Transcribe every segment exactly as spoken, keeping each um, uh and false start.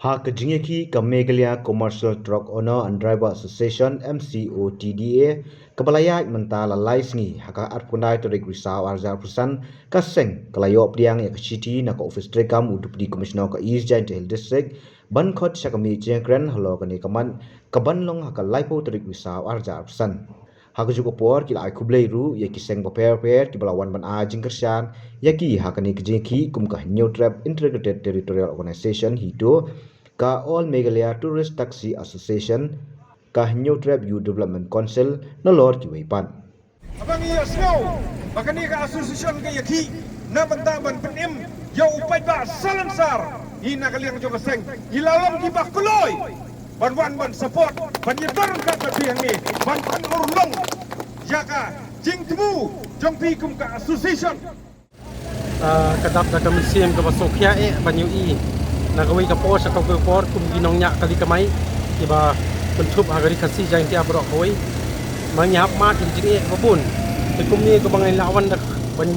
Ha ka jingïakhih ka Meghalaya Commercial Truck Owner and Driver Association, M C O T D A, kaba la ïaid mynta la lai sngi, ha ka arphew khyndai tarik Risaw arhajar arphew san, ka seng ka la ïoh pdiang ïa ka shithi na ka ophis treikam u Deputy Commissioner ka East Jaintia Hills District, ban khot sha ka mih jingkren halor kane ka mat, kaban long ha ka laiphew tarik Risaw arhajar arphew san. Ha kajuh ka por ki la ai khublei ruh ïa ki seng bapher bapher kiba la wan ban ai jingkyrshan ïa ki ha kane ka jingïakhih kum ka Hynñiewtrep Integrated Territorial Organization, HITO, ka All Meghalaya Tourist Taxi Association, ka Hynñiewtrep Youth Development Council, nalor kiwei pat. Haba ngi ïohsngew ba kane ka association ka ïakhih na bynta ban pynim ïa u paidbah salonsar, ngi na ka liang jong ka seng ngi la long kiba kloi ban wan ban support, ban ïadon ryngkat bad phi hangne ban pynurlong ïa ka jingthmu jong phi kum ka association. Ah, ka dap da ka mynsiem kaba sngewkhia eh ban ïohi na kawei ka por sha kawei ka por kum ki nongñiah kali kamai kiba kynthup ha ka Ri Khasi Jaiñtia baroh kawei. Ma ngi hap mad ïa ki jingeh ba bun. Te kumne kaba ngi la wan da ban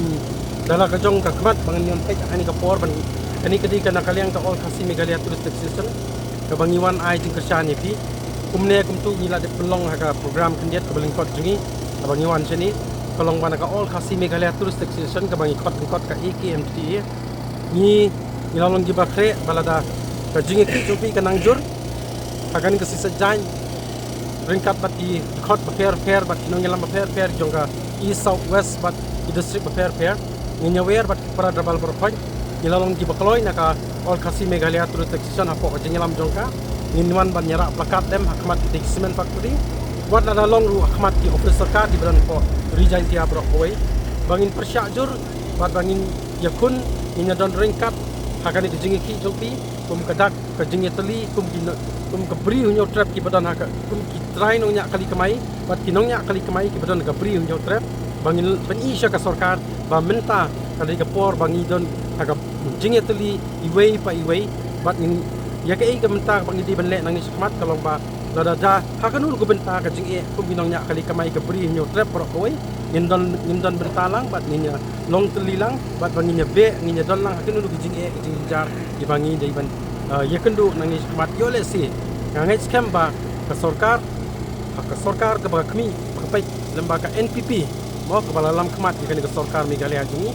da la ka jong ka khmat ba ngi wan peit ha kane ka por ban kane ka dei ka na ka liang ka All Khasi Meghalaya Tourist Association kaba ngi wan ai jingkyrshan ïa phi. Kumne kumtu ngi la dep pynlong ha ka program khyndiat kaba lyngkot jong ngi kaba ngi wan shane ka long ba na ka All Khasi Meghalaya Tourist Association kaba ngi khot lyngkot ka A K M T A. Ngi ngi la long kiba khreh ba lada ka jingïakhih jong phi ka nang jur ha kane ka sisat jaiñ ryngkat bad ki dkhot bapher bapher bad ki nongïalam bapher bapher jong ka East, South, West bad ki district bapher bapher. Ngin ïawer bad ki para travel baroh khoit. Ngi la long kiba kloi na ka All Khasi Meghalaya Tourist Association hapoh ka jingïalam jong ka. Ngin wan ban ïarah placard lem ha khmat kitei ki cement factory. Wat lada long ruh ha khmat ki office sorkar kiba don hapoh Ri Jaiñtia baroh kawei. Ba ngin pyrshah jur bad ba ngin ïakhun, ngin ïadon ryngkat ha kane ka jingïakhih jong phi kum ka dak ka jingïatylli kum ki no-, kum ka Bri Hynñiewtrep kiba don ha ka, kum ki trai nongñiah kali kamai bad ki nongñiah kali kamai kiba don ha ka Bri Hynñiewtrep, ba ngin pyni sha ka sorkar ba mynta ka dei ka por ba ngi don ha ka jingïatylli iwei pa iwei. Bad ngin ïa kaei ka mynta ba ngi dei ban leh nangne shakhmat ka long ba lada da ha kano ka bynta ka jingeh kum ki nongñiah kali kamai ka Bri Hynñiewtrep baroh kawei, ngin don, ngin don bynta lang bad ngin ïa long tylli lang bad ba ngin ïa beh, ngin ïa don lang ha kano ka jingeh ka jingjynjar kiba ngi dei ban, ah, ïakynduh nangne shakhmat. Ïoh lehse nga ngeit skhem ba ka sorkar, ha ka sorkar kaba khmih ba ka peit lem bad ka N P P mo kaba la lam khmat ïa kane ka sorkar Meghalaya jong ngi,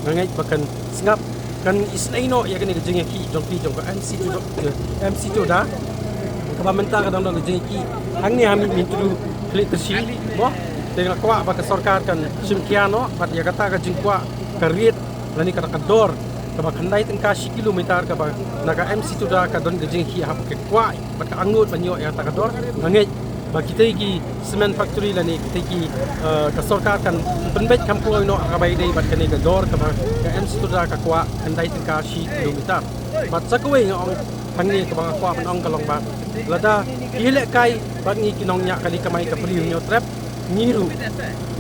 nga ngeit ba kan sngap, kan isynei noh ïa kane ka jingïakhih jong phi jong ka M C two, M C two da kaba mynta ka dang don ka jingïakhih hangne ha Mihmyntdu Khliehtyrshi mo. Te nga kwah ba ka sorkar kan shim khia noh bad ïa kata ka jingkwah ka rate lane kata ka dor kaba khyndai tyngka shi kilometer kaba na ka M C two da ka don ka jingïakhih haba ka kwah bad ka angnud ban ïoh ïa kata ka dor. Nga ngeit ba kitei ki cement factory lane kitei ki, eh, ka sorkar kan pynbeit kham kloi noh ha kaba ïadei bad kane ka dor kaba ka M C two da ka kwah khyndai tyngka shi kilometer. Bad sa kawei nga ong hangne kaba nga kwah ban ong ka long ba lada phi lehkai bad ngi ki nongñiah kali kamai ka Bri Hynñiewtrep, ngi ruh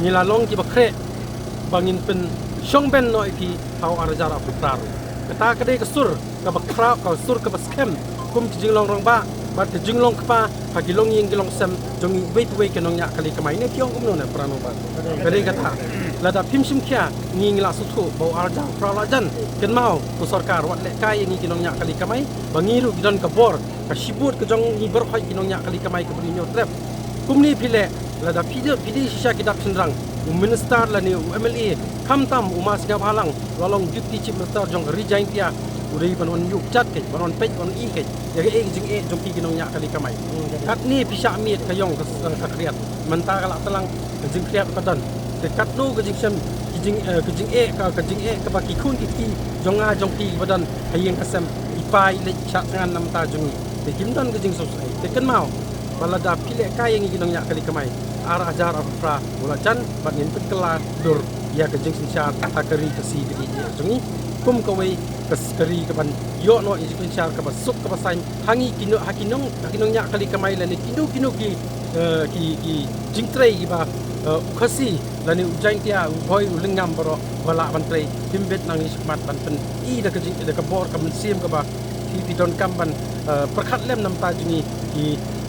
ngi la long kiba khreh ba ngin pynshong bein noh ïa phi ha u arhajar arphew phra ruh. Kata ka dei ka sur kaba khraw, ka sur kaba skhem kum ki jinglong rangbah bad ki jinglong kpa ha ki longïing ki longsem jong ngi iwei pa iwei ki nongñiah kali kamai. Ne phi ong kumno ne para nongba? Ka dei kata, lada phim shim khia ngi ngi la sngewthuh ba u arhajar arphew phra la jan. Kynmaw ko sorkar, wat lehkai ïa ngi ki nongñiah kali kamai ba ngi ruh ki don ka bor, ka shibun ka jong ngi baroh khoit ki nongñiah kali kamai ka Bri Hynñiewtrep. Kumne phi leh, lada phi dei, phi dei shisha ki dak shynrang, u minister lane u M L A, khamtam u Ma Sniawbhalang, la long Deputy Chief Minister jong ka Ri Jaiñtia, u dei ban wan ïuh jat keiñ, ban wan peit, wan i keiñ ïa kaei ka jingeh jong phi ki nongñiah kali kamai. Katne phi shah miet ka ïong ka, ka khriat, mynta ka la tlang ka jingkhriat ka don. Te katno ka jingshem, ka jing, eh, ka jingeh, ka, ka jingeh kaba ki khun ki kti jong nga jong phi ba don ha ïing ha sem, i pa i leit shah thngan na bynta jong ngi. Te kim don ka jingsngewsih. Te kynmaw ba lada phi lehkai ïa ngi ki nongñiah kali kamai, arhajar arphew phra u la jan bad ngin pynkylla dur ïa ka jingsynshar ha ka Ri Khasi Jaiñtia jong ngi kum kawei ka s-, ka ri kaban ïoh noh ïa ka jingsynshar kaba suk kaba saiñ ha ngi ki no-, ha ki nong, ha ki nongñiah kali kamai lane kino kino ki, eh, ki, ki jingtrei kiba, eh, u Khasi lane u Jaiñtia, u Bhoi, u Lyngngam baroh ba lah ban trei. Phim bit nangne shakhmat ban pyni da ka jing, da ka bor ka mynsiem kaba phi, phi donkam ban, eh, pyrkhat lem na bynta jong ngi ki,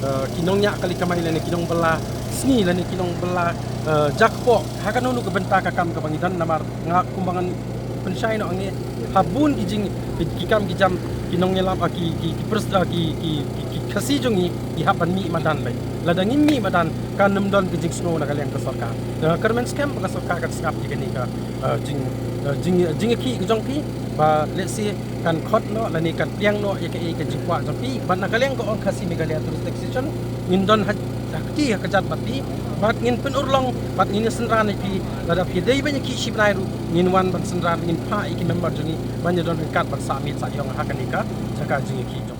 eh, ki nongñiah kali kamai lane ki nongbylla sngi lane ki nongbylla, eh, jakpoh ha kano kano ka bynta ka kam kaba ngi don. Namar nga kumba ngan Shai noh ngi ha bun ki jing, ki kam ki jam ki nongïalam, ah, ki, ki, ki pers-, ah, ki, ki, ki, ki Khasi jong ngi ki hap ban mih madan lei. Lada ngim mih madan kan ym don ka jingsngew na ka liang ka sorkar. Nga kyrmen skhem ba ka sorkar kan sngap ïa kane ka, ah, jing, ah, jing, jingïakhih ka jong phi ba lehse kan khot noh lane kan pdiang noh ïa kaei ka jingkwah jong phi. Bad na ka liang ka All Khasi Meghalaya Tourist Association ngin don ha, ha kti ha kjat bad phi bad ngin pynurlong bad ngin ïa synran ïa phi. Lada phi dei ban ïakhih shi bnai ruh ngin wan ban synran, ngin phah ïa ki member jong ngi ban ïa don ryngkat ban sah miet sah ïong ha kane ka jaka jingïakhih jong.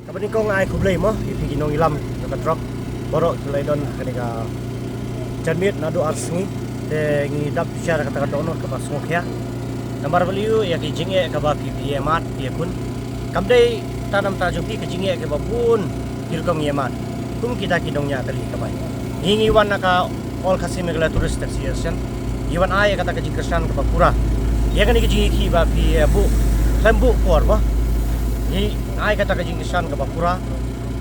Kaba nyngkong ai khublei mo ïa phi ki nongïalam jong ka trok baroh ki la don ha kane ka janmiet naduh ar sngi. Te ngi dap bishar kata ka dohnud kaba sngewkhia. Namar balei ïa ki jingeh kaba phi, phi ïa mad phi ïa khun. Kam dei tang namar jong phi, ki jingeh kiba bun ki rukom ngi ïa mad. Kum kita ki nongñiah kali kamai. Ngi ngi wan na ka All Khasi Meghalaya Tourist Association. Ngi wan ai kata ka jingkyrshan kaba pura ïa kane ka jingïakhih ba phi, eh, buh khlem buh por ba. Ngi ai kata ka jingkyrshan kaba pura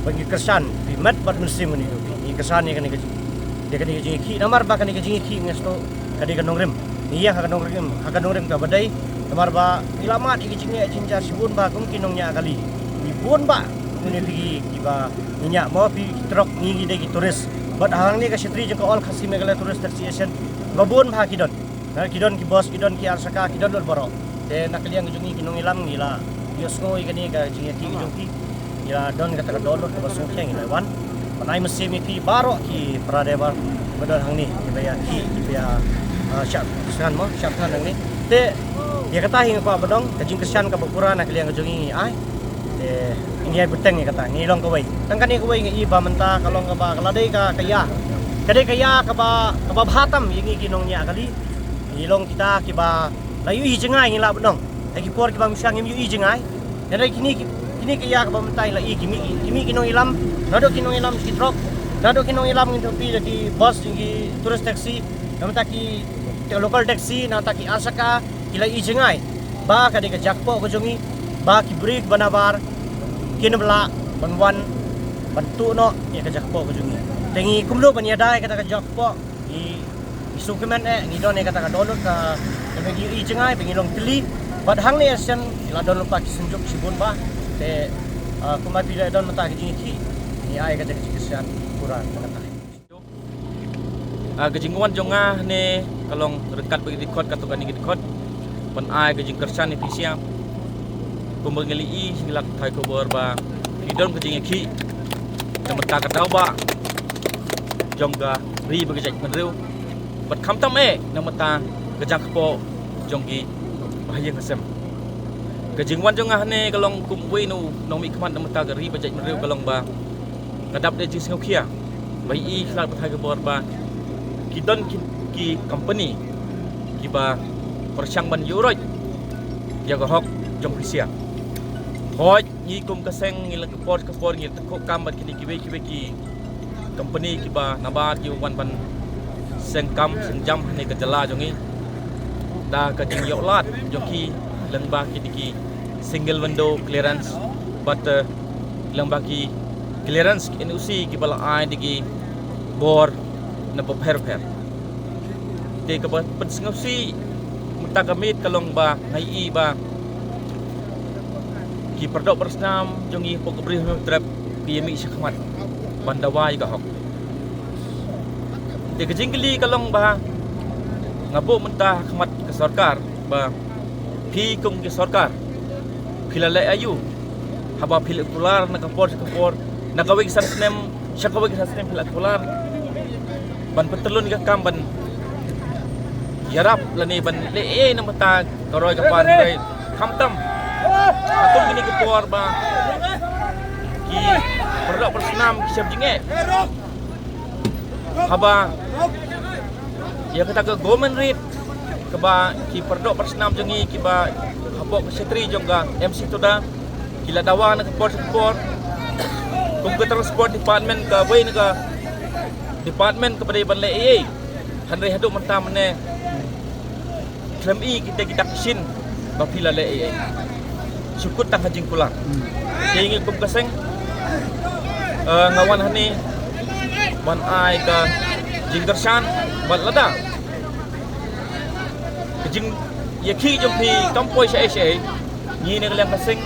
ba ngi kyrshan phi met bad mynsiem ngi, ngi kyrshan ïa kane ka jing, ïa kane ka jingïakhih. Namar ba kane ka jingïakhih ngi sngewthuh ka dei ka nongrim. Ngi ïa ha ka nongrim, ha ka nongrim kaba dei. Namar ba ngi la mad ïa ka jingeh jingjia shibun ba kum ki nongñiah kali. Ngi bun ba ngi ne phi kiba ngi ñiah mo phi ki trok, ngi ngi dei ki tourist. Bad hangne ka shatri jong ka All Khasi Meghalaya Tourist Association ba bun bha ki don. Na ki don ki bus, ki don ki arshaka, ki don lut baroh. Te na ka liang jong ngi ki nongïalam ngi la ïohsngew ïa kane ka jingïakhih jong phi. Ngi la don kata ka dohnud kaba sngewkhia, ngi la wan ban ai mynsiem ïa phi baroh ki para driver ba don hangne kiba ïakhih, kiba ïa, ah, shah thngan mo, shah thngan hangne. Te ïa kata hi nga kwah ban ong ka jingkyrshan kaba pura na ka liang jong ngi ngi ai. Te ngi ai bteng ïa kata, ngi long kawei. Tang kane kawei ngi i ba mynta ka long kaba ka la dei ka, ka ïa, ka dei ka ïa kaba, kaba bha tam ïa ngi ki nongñiah kali. Ngi long kita kiba la ïohi jngai, ngi lah ban ong. Ha ki por kiba mynshwa ngim ïohi jngai. Hynrei kine ki, kine ki ïa kaba mynta ngi la i ki mih, ki mih ki nongïalam, naduh ki nongïalam ki trok, naduh ki nongïalam ngin ïathuh phi da ki bus, ki tourist taxi, namar ta ki, ki local taxi, namar ta ki arshaka, ki la i jngai ba ka dei ka jaka kpoh ka jong ngi, ba ki briew ba nabar kin ym lah ban wan ban tuh noh ïa ka jaka kpoh ka jong ngi. Te ngi kumno ban ïada ïa kata ka jaka kpoh, ngi, ngi sngewkmen eh, ngi don ïa kata ka dohnud ka, ka ba ngi ïohi jngai, ba ngi long tylli. Bad hangne shen la don lypa ki synjuk shibun bha. Te, ah, kumba phi la don mynta ka jingïakhih, ngi ai kata ka jingkyrshan pura na kata. Ah, ka jingwan jong nga hangne ka long ryngkat bad ki dkhot, katto katne ki dkhot ban ai ka jingkyrshan ïa phi sha. Kumba ngi la i, ngi la thait khubor ba ki don ka jingïakhih na bynta ka daw ba jong ka ri bad ka jaitbynriew. Bad khamtam eh na bynta ka jaka kpoh jong ki bahaïing hasem. Ka jingwan jong nga hangne ka long kum uwei u nongmihkhmat na bynta ka ri bad jaitbynriew, ka long ba ka dap da jingsngewkhia ba i, i la thait khubor ba ki don ki, ki company kiba pyrshang ban ïuhroit ïa ka hok jong phi sha. Hooid, ngi kum ka seng ngi la ka por ka por ngi la tynjuh kam bad kine kiwei kiwei ki company kiba nabar ki wan ban seng kam seng jam hangne ka jylla jong ngi da ka jingïoh lad jong ki lyngba kine ki single window clearance bad, eh, lyngba ki clearance, ki N O C kiba la ai da ki bor na bapher bapher. Te kaba pynsngewsih mynta ka miet ka long ba nga i ba ki paradoh parasnam jong ngi hapoh ka Bri Hynñiewtrep ki ïa mih sha khmat ban dawa ïa ka hok. Te ka jingkylli ka long ba nga buh mynta ha khmat ka sorkar ba phi kum ki sorkar phi la leh aïu haba phi la kular na ka por sha ka por, na kawei ka san snem sha kawei ka san snem phi la kular ban pyntylun ïa ka kam ban ïarap lane ban leh ei ei na bynta ka roi ka par, hynrei khamtam ha kum kine ki por ba ki paradoh parasnam ki shah jingeh. Haba ïa kata ka government rate kaba ki paradoh parasnam jong ngi kiba hapoh ka shatri jong ka M C Tuda ki la dawa na ka por sha ka por. Kum ka transport department kawei na ka department kaba dei ban leh ei ei, hynrei haduh mynta mynne khlem i kita kita ki shin ba phi la leh ei ei. Shu kut tang ha jingkular. Te ngi kum ka seng, eh, nga wan hangne ban ai ka jingkyrshan bad lada ka jing, Ïa ki jong phi kam poi sha ei sha ei. Ngi ne ka liang ka seng,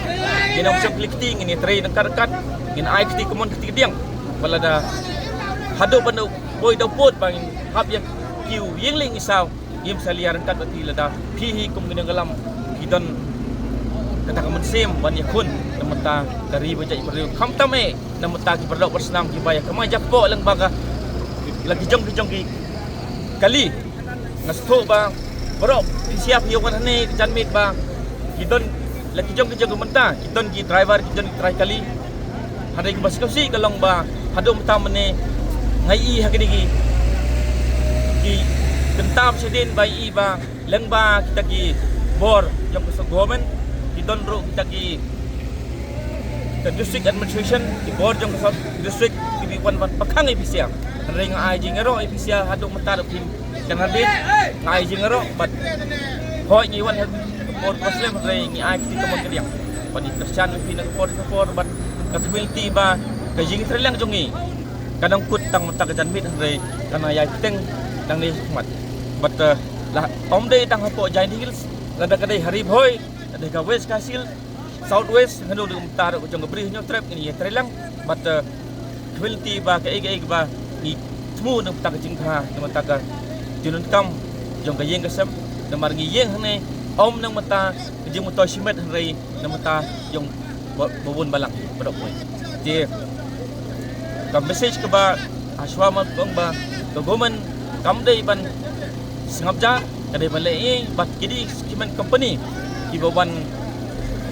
ngi nang shong kli kti, ngi ne trei nang kat kat, ngi ne ai kti kumon kti diang. Ba lada haduh ban poi da put ba ngin hap ïa ki u ïing lei ngi saw. Ngim sa liar ryngkat bad phi lada phi hi kum ki nongïalam ki don kata ka mynsiem ban ïakhun na mynta ka ri ba jaitbynriew. Khamtam eh na mynta ki baroh barsnam kiba ïa kamai jakpoh lang ba ka la ki jong ki jong ki kali. Nga sngewthuh ba baroh phi siap ïa wan hangne ka janmiet ba ki don la ki jong ki jong ki mynta ki don ki driver ki don ki trai kali. Hynrei ba sngewsih ka long ba haduh mynta mynne nga ïohi ha kine ki ki kyntap shadien ba ïohi ba leng ba kita ki bor jong ka government ki don ruh kita ki ka district administration ki bor jong ka sub district ki bi wan ban pakhang ïa phi sha. Hynrei nga ai jingïaroh ïa phi sha haduh mynta ruh phi kan hadien nga ai jingïaroh bad hoi ngi wan ha ka por ka slem hynrei ngi ai kti ka mon ka diang. Bad ngi kyrshan ïa phi na ka por ka por bad ka community ba ka jingtrei lang jong ngi ka nang kut tang mynta ka janmiet hynrei ka nang ïai bteng nangne shakhmat. Bad eh, la ym dei tang hapoh Jaintia Hills lada ka dei ha Ri Bhoi, lada ka West Khasi Hills, South West, hynrei ruh mynta ruh jong ka Bri Hynñiewtrep ngin ïatrei lang bad eh, community ba kaei kaei ba ngi thmu na mynta ka jingbha na mynta ka jingdonkam jong ka ïing ka sem. Namar ngi ïeng hangne ym na mynta ka jingmyntoi shimet hynrei na mynta jong ba ba bun balang baroh kawei. Te ka message kaba ha shuwa ma kong ba ka government kam dei ban sngap jar ka dei ban leh ei bad ki dei ki men company kiba wan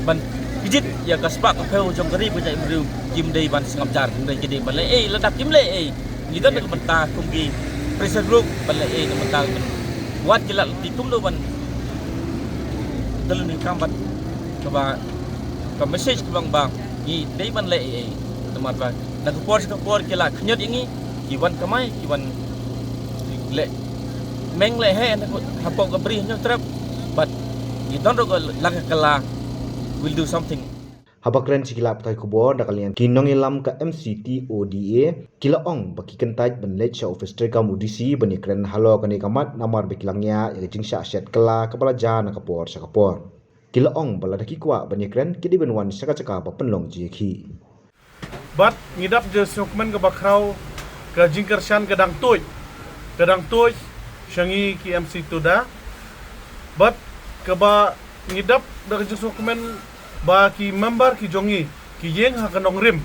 ban kjit ïa ka spah ka phew jong ka ri ka jaitbynriew kim dei ban sngap jar hynrei ki dei ban leh ei lada kim leh ei ngi don ka bynta kum ki pressure group ban leh ei na bynta wat ki lad lynti kumno ban dal ni kam bad kaba ka message kaba ngi dei ban leh ei ei namar ba na ka por sha ka por ki la khñiot ïa ngi ki wan kamai ki wan leh meng leh heh na ka hapoh ka Bri Hynñiewtrep bad ngi don ruh ka la ka la will do something. Haba kren sha ki lad pathai khubor da ka liang ki nongïalam ka M C T O D A ki la ong ba ki kyntait ban leit sha office treikam u D C ban ïakren halor kane ka mat namar ba ki la ngiah ïa ka jingshah shet kylla kaba la jia na ka por sha ka por. Ki la ong ba lada ki kwah ban ïakren ki dei ban wan sha ka jaka ba pynlong jingïakhih. Bad ngi dap da sngewkmen kaba khraw ka jingkyrshan ka dang tuid ka dang tuid sha ngi ki M C Tuda. Bad kaba ngi dap da ka jingsngewkmen ba ki member ki jong ngi ki ïeng ha ka nongrim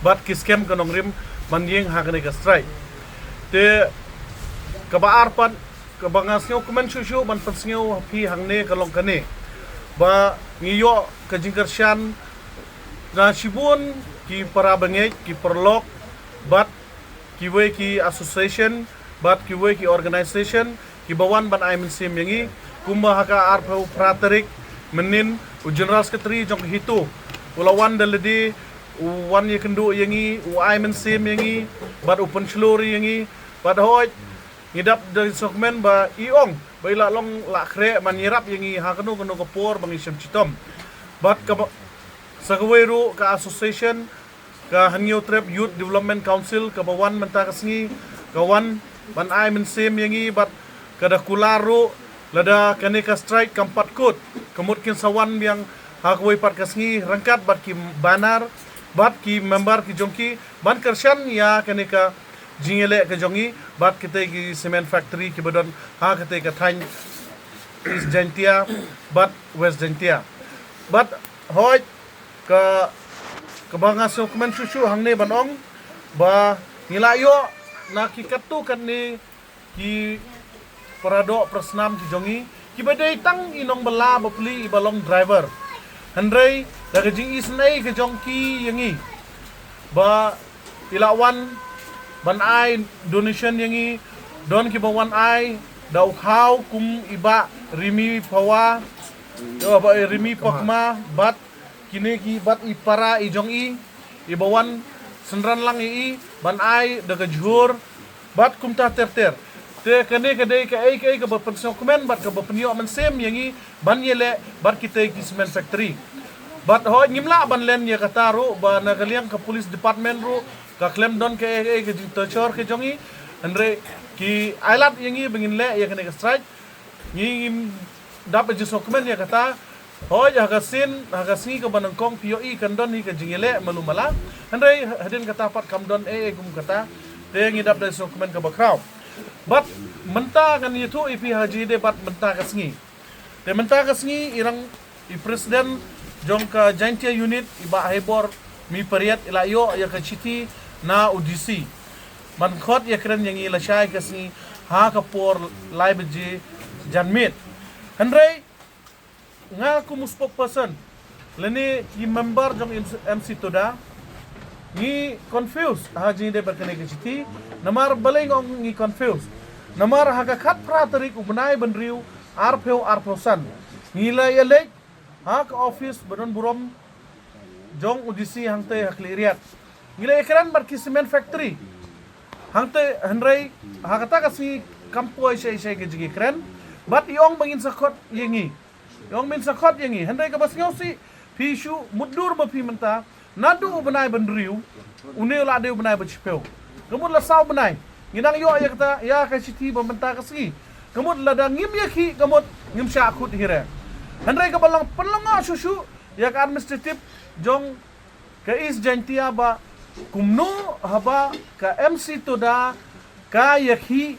bad ki skhem ka nongrim ban ïeng ha kane ka strike. Te kaba ar pat kaba nga sngewkmen shuh shuh ban pynsngew ha phi hangne ka long kane ba ngi ïoh ka jingkyrshan na shibun ki para bangeit ki paralok bad kiwei ki association bad kiwei ki organisation kiba wan ban ai mynsiem ïa ngi kumba ha ka arphew phra tarik mynnin u General Secretary jong ka HITO u la wan da lade u wan ïakynduh ïa ngi u ai mynsiem ïa ngi bad u pynshlur ïa ngi bad hooid ngi dap da sngewkmen ba i ong ba i la long la khreh ban ïarap ïa ngi ha kano kano ka por ba ngi shem chitom bad kaba sa kawei ruh ka association ka Hynñiewtrep Youth Development Council kaba wan mynta ka sngi ka wan ban ai mynsiem ïa ngi bad ka da kular ruh lada kane ka strike kam pat kut ka mut kin sa wan biang ha kawei pat ka sngi ryngkat bad ki banner bad ki member ki jong ki ban kyrshan ïa kane ka jingïaleh ka jong ngi bad kitei ki cement factory kiba don ha kitei ka thaiñ East Jaintia bad West Jaintia bad hooid ka kaba nga sngewkmen shuh shuh hangne ban ong ba ngi la ïoh na ki katto katne ki paradoh parasnam ki jong ngi kiba dei tang i nongbylla bapli iba long driver hynrei da ka jingisynei ka jong ki ïa ngi ba i la wan ban ai donation ïa ngi don kiba wan ai da u khaw kum i Bah Rimi Pawa, i Bah Rimi Pakma bad kine ki bad i para i jong i iba wan synran lang ïa i ban ai da ka jhur bad kumta ter ter. Te kane ka dei kaei kaei kaba pynsngewkmen bad kaba pynïoh mynsiem ïa ngi ban ïaleh bad kitei ki cement factory. Bad hooid ngim lah ban len ïa kata ruh ba na ka liang ka police department ruh ka khlem don kaei kaei ka jingtorture ka jong ngi hynrei ki ai lad ïa ngi ba ngin leh ïa kane ka strike. Ngi ngim dap da jingkmen ïa kata. Hooid, ha ka sien, ha ka sngi kaba nyngkong phi ïohi kan don hi ka jingïaleh malu mala. Hynrei hadien kata pat kam don ei ei kum kata. Te ngi dap da jingkmen kaba khraw. Bad mynta ngan ïathuh ïa phi ha jingïadei bad mynta ka sngi. Te mynta ka sngi i rang i president jong ka Jaintia unit i Bah Haibor Myrpariat i la ïoh ïa ka shithi na u D C ban khot ïakren ïa ngi lashai ka sngi ha ka por lai baje janmiet. Hynrei nga kum u spokesperson lane ki member jong M C Toda ngi confuse ha jingïadei bad kane ka shithi. Namar balei nga ong ngi confuse? Namar ha ka khatphra tarik u bnai bynriew arphew arphew san ngi la ïaleit ha ka office ba don burom jong u D C hangtei ha Khliehriat. Ngi la ïakren bad ki cement factory hangtei, hynrei ha kata ka sngi kam poi shai shai ka jingïakren. Bad i ong ba ngin sa khot ïa ngi. I ong ba ngin sa khot ïa ngi. Hynrei kaba sngewsih, phi shu mutdur ba phi mynta naduh u bnai bynriew, une u la dei u bnai ba shiphew. Ka mut la saw bnai ngi dang ïoh ïa kata, ïa ka shithi ba mynta ka sngi. Ka mut lada ngim ïakhih, ka mut ngim shah khot hi re. Hynrei kaba long pynlyngngoh shuh shuh ïa ka administrative jong ka East Jaintia ba kumno haba ka M C Toda ka ïakhih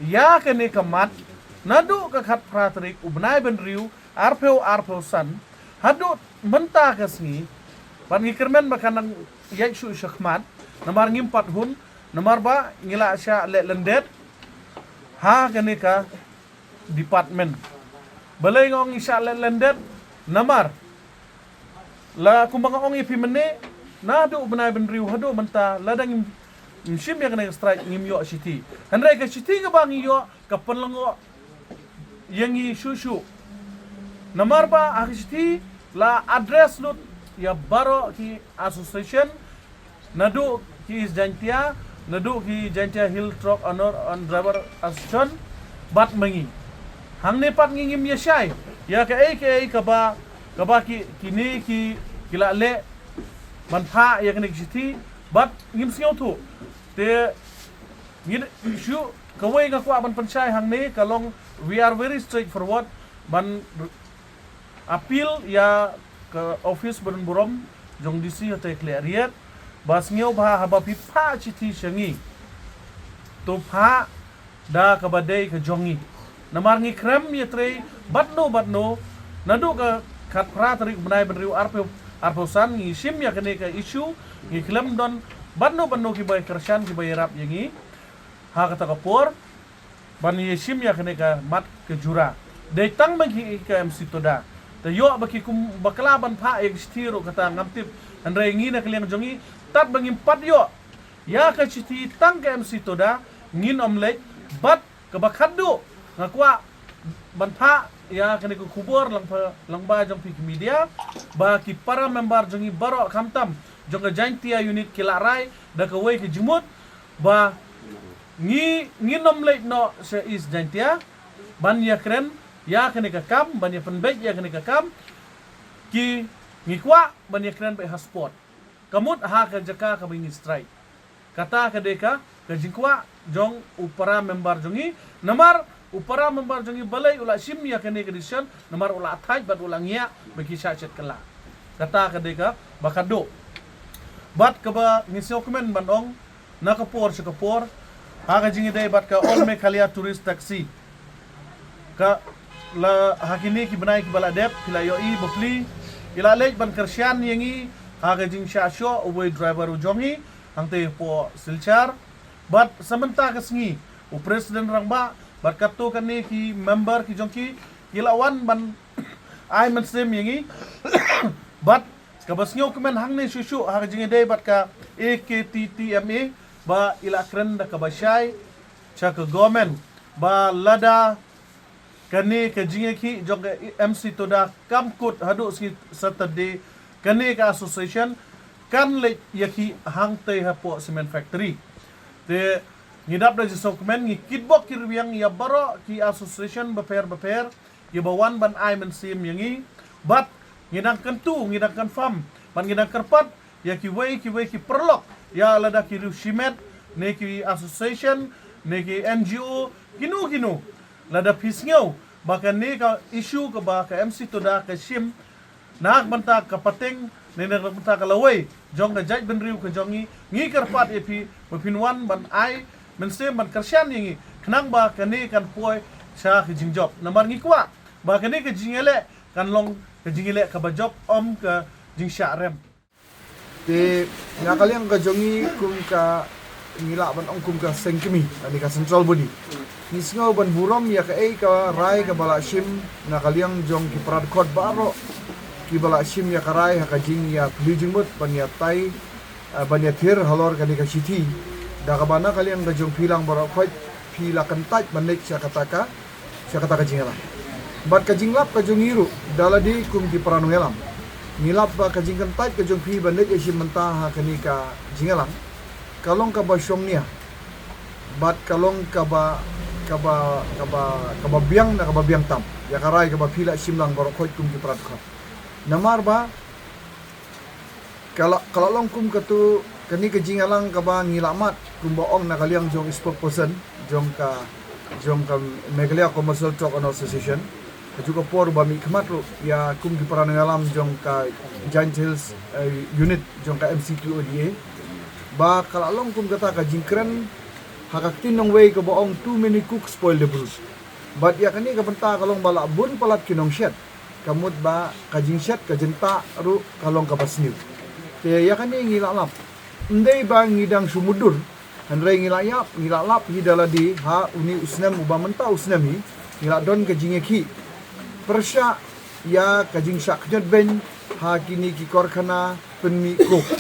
ïa kane ka mat naduh ka khatphra tarik u bnai bynriew arphew arphew san haduh mynta ka sngi. Bad ngi kyrmen ba kan nang ïaid shuh shakhmat namar ngim pat hun, namar ba ngi la shah leh lyndet ha kane ka department. Balei nga ong ngi shah leh lyndet? Namar la kumba nga ong ïa phi mynne, naduh u bnai bynriew haduh mynta lada ngim, ngim shim ïa kane ka strike ngim ïoh shithi. Hynrei ka shithi kaba ngi ïoh ka pynlyngngoh ïa ngi shuh shuh. Namar ba ha ka shithi la address lut ïa baroh ki association, naduh ki East Jaintia, naduh ki Jaintia Hill Truck Owner and Driver Association, bad ma ngi. Hangne pat ngi ngim ïashai ïa kaei kaei kaba, kaba ki, kine ki, ki la leh ban phah ïa kane ka shithi, bad ngim sngewthuh. Te ngi shu, kawei nga kwah ban pynshai hangne ka long, we are very straightforward ban appeal ïa ka office ba don burom jong D C hangtei Khliehriat ba sngewbha haba phi phah shithi sha ngi, to phah da kaba dei ka jong ngi. Namar ngi khlem ïatrei bad no bad no, naduh ka khatphra tarik bnai bynriew arphew arphew san ngi shim ïa kane ka issue, ngi khlem don bad no bad no kiba kyrshan kiba ïarap ïa ngi ha kata ka por ban ïashim ïa kane ka mat ka jura. Dei tang ba ki, ka M C Toda. Te ïoh ba ki kum bakla ban phah ïa ka shithi ruh kata ngam tip. Hynrei ngi na ka liang jong ngi, tad ba ngim pat ïoh ïa ka shithi tang ka M C Toda, ngin ym leit. Bad kaba khatduh nga kwah ban phah ïa kane ka khubor lyngba, lyngba jong phi ki media, ba ki para member jong ngi baroh khamtam jong ka Jaintia unit ki la rai da kawei ka jingmut ba ngi, ngin ym leit noh sha East Jaintia ban ïakren ïa kane ka kam, ban ïapynbeit ïa kane ka kam. Ki, ngi kwah ban ïakren beit ha spot, ka mut ha ka jaka kaba ngi strike. Kata ka dei ka, ka jingkwah jong u para member jong ngi. Namar u para member jong ngi balei u la shim ïa kane ka decision, namar u la thait bad u la ngiah ba ki shah shet kylla. Kata ka dei kaba khatduh. Bad kaba ngi sngewkmen ban ong, na ka por sha ka por, ha ka jingïadei bad ka All Meghalaya Tourist Taxi, ka la, ha kine ki bnai kiba la dep, phi la ïohi bapli, i la leit ban kyrshan ïa ngi ha ka jingshah shoh uwei u driver u jong ngi hangtei hapoh Silchar. Bad sa mynta ka sngi, u president rangbah bad katto katne ki member ki jong ki, ki la wan ban ai mynsiem ïa ngi. Bad kaba sngewkmen hangne shuh shuh ha ka jingïadei bad ka A K T T M A, ba i la kren da kaba shai sha ka government ba lada kane ka jingïakhih jong ka M C Toda kam kut haduh sngi Saturday, kane ka association kan leit ïakhih hangtei hapoh cement factory. Te ngi dap da jingsngewkmen, ngi kitbok kitrwiang ïa baroh ki association bapher bapher kiba wan ban ai mynsiem ïa ngi. Bad ngi dang kyntu, ngi dang confirm bad ngi dang kyrpad ïa kiwei kiwei ki paralok, ïa lada ki riew shimet ne ki association ne ki N G O, kino kino, lada phi sngew ba kane ka issue kaba ka M C Tuda ka shim na ka bynta ka pateng ne na ka bynta ka lawei jong ka jaitbynriew ka jong ngi, ngi kyrpad ïa phi ba phin wan ban ai mynsiem ban kyrshan ïa ngi khnang ba kane kan poi sha ka jingjop. Namar ngi kwah ba kane ka jingïaleh kan long ka jingïaleh kaba jop, ym ka jingshah rem. Te na ka liang ka jong ngi kum ka, ngi lah ban ong kum ka seng kmie, ani ka central body, ngi sngew ban burom ïa kaei ka rai kaba la shim na ka liang jong ki para dkhot baroh kiba la shim ïa ka rai ha ka jingïapyllun jingmut ban ïatai, eh, ban ïathir halor kane ka shithi. Da kaba na ka liang ka jong phi lang baroh khoit phi la kyntait ban leit sha kata ka sha kata ka jingïalang. Bad ka jinglap ka jong ngi ruh da lade kum ki para nongïalam, ngi lap ba ka jingkyntait ka jong phi ban leit ïashim bynta ha kane ka jingïalang ka long kaba shongnia bad ka long kaba, kaba, kaba, kaba biang na kaba biang tam ïa ka rai kaba phi la shim lang baroh khoit kum ki para dkhot. Namar ba ka la, ka la long kum katu, kane ka jingïalang kaba ngi la mad kumba ong na ka liang jong i spokesperson jong ka, jong ka Meghalaya Commercial Truck Owner Association. Ka juh ka por ba mih khmat ruh ïa kum ki para nongïalam jong ka Jaintia Hills, eh, unit jong ka M C T O D A, ba ka la long kum kata ka jingkren ha ka ktien nongwei kaba ong too many cooks spoil the broth. Bad ïa kane ka bynta ka long ba la bun palat ki nongshet, ka mut ba ka jingshet ka jingtah ruh ka long kaba sniew. Te ïa kane ngi la lap, ym dei ba ngi dang shu mutdur, hynrei ngi la ïap, ngi la lap hi da lade ha une u snem uba mynta u snem hi ngi la don ka jingïakhih pyrshah ïa ka jingshah khñiot beiñ ha kine ki korkhana pynmih coke.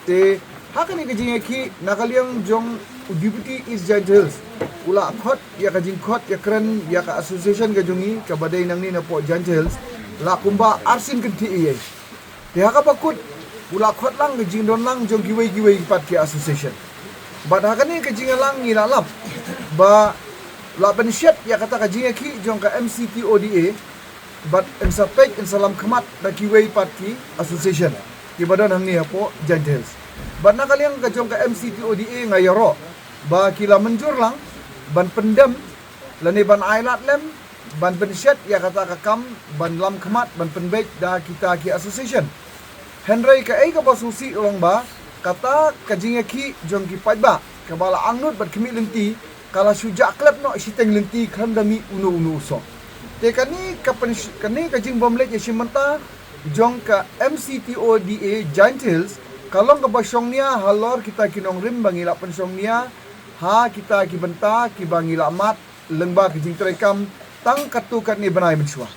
Te ha kane ka jingïakhih na ka liang jong u Deputy East Jaintia Hills u la khot ïa ka jingkhot ïakren ïa ka association ka jong ngi kaba dei nangne napoh Jaintia Hills la kumba arsien kynthih ïa. Te ha kaba kut u la khot lang ka jingdon lang jong kiwei kiwei pat ki association. Bad ha kane ka jingïalang ngi la lap ba la pynshet ïa kata ka jingïakhih jong ka M C T O D A, bad yn sa peit yn sa lam khmat da kiwei pat ki association kiba don hangne hapoh Jaintia Hills. Bad na ka liang ka jong ka M C T O D A nga ïaroh ba ki la mynjur lang ban pyndem lane ban ai lad lem ban pynshet ïa kata ka kam ban lam khmat ban pynbeit da kita ki association. Hynrei kaei kaba sngewsih long ba kata ka jingïakhih jong ki paidbah kaba la angnud bad khmih lynti ka la shu jah klep noh shiteng lynti khlem da mih uno uno u soh. Te kane ka pyn, kane ka jingbym leit ïashim bynta jong ka M C T O D A Jaintia Hills ka long kaba shongnia halor kita ki nongrim ba ngi la pynshongnia ha kita ki bynta kiba ngi la mad lyngba ka jingtrei kam tang katto katne bnai mynshuwa.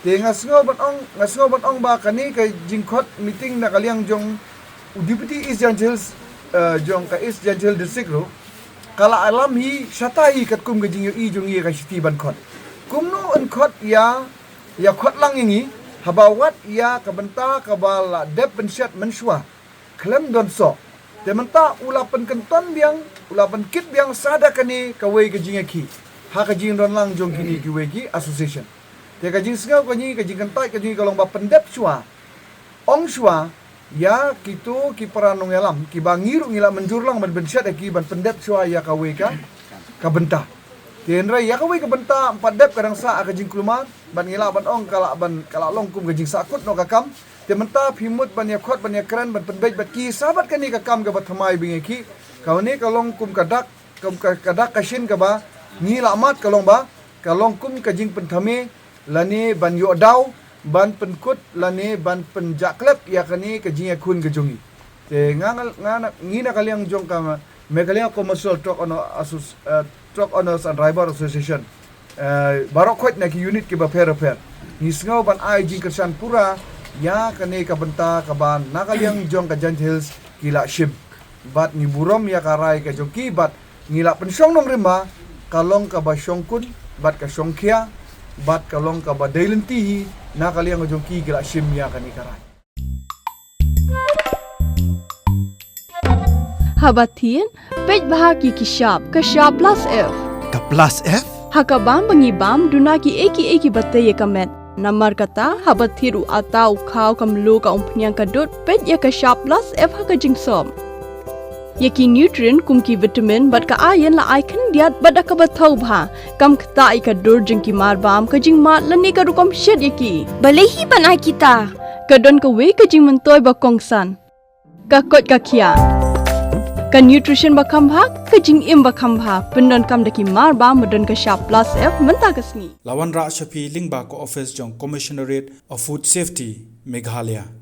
Te nga sngew ban ong, nga sngew ban ong ba kane ka jingkhot meeting na ka liang jong u Deputy East Jaintia Hills, eh, jong ka East Jaintia Hills District ruh ka la lam hi shata hi katkum ka jingïohi jong ngi ïa ka shithi ban khot. Kumno yn khot ïa, ïa khot lang ïa ngi haba wat ïa ka bynta kaba la dep pynshet mynshuwa khlem don soh. Te mynta u la pynkynton biang, u la pynkit biang sa da kane kawei ka jingïakhih ha ka jingdon lang jong kine kiwei ki association. Te ka jingsngew ka jong ngi, ka jingkyntait ka jong ngi ka long ba pyndep shuwa, ong shuwa ïa kito ki para nongïalam kiba ngi ruh ngi la mynjur lang ban pynshet ïa ki ban pyndep shuwa ïa kawei ka, ka bynta. Te hynrei ïa kawei ka bynta ym pat dep ka dang sah ha ka jingkulmar bad ngi lah ban ong ka lah ban, ka lah long kum ka jingsahkut noh ka kam. Te mynta phi mut ban ïakhot ban ïakren ban pynbeit bad ki sa bad kane ka kam kaba thymmai ba ngi ïakhih. Kane ka long kum ka dak, kum ka, ka dak ka shin kaba ngi la mad ka long ba ka long kum ka jingpynthame lane ban ïoh daw ban pynkut lane ban pynjah klep ïa kane ka jingïakhun ka jong ngi. Te nga, nga, nga na, ngi na ka liang jong ka Meghalaya Commercial Truck Owner Associ-, eh, Truck Owners and Driver Association, eh, baroh khoit na ki unit kiba pher bapher, ngi sngew ban ai jingkyrshan pura ïa kane ka bynta kaba na ka liang jong ka Jaintia Hills ki la shim. Bad ngi burom ïa ka rai ka jong ki bad ngi la pynshong nongrim ba ka long kaba shongkun bad ka shongkhia bad ka long kaba dei lynti hi na ka liang ka jong ki ki la shim ïa kane ka rai. Haba thied, peit bha ki ki shap, ka shap plus F. Ka plus F? Ha ka bam ba ngi bam, duna kiei kiei kiba tei ïa ka met. Namar kata, haba thied u atta u khaw ka mluh ka umphniang ka dud, peit ïa ka shap plus F ha ka jingsop. Ïa ki nutrient kum ki vitamin bad ka iron la ai khyndiat bad da kaba thaw bha. Kam ktah ïa ka dur jong ki marbam, ka jingmad lane ka rukom shet ïa ki. Balei hi ban ai kita? Ka don kawei ka jingmyntoi ba kongsan. Ka koit ka khiah. Ka nutrition ba kham bha, ka jingim ba kham bha. Pyndonkam da ki marbam ba don ka shap plus F mynta ka sngi. La wanrah sha phi lyngba ka office jong Commissionerate of Food Safety, Meghalaya.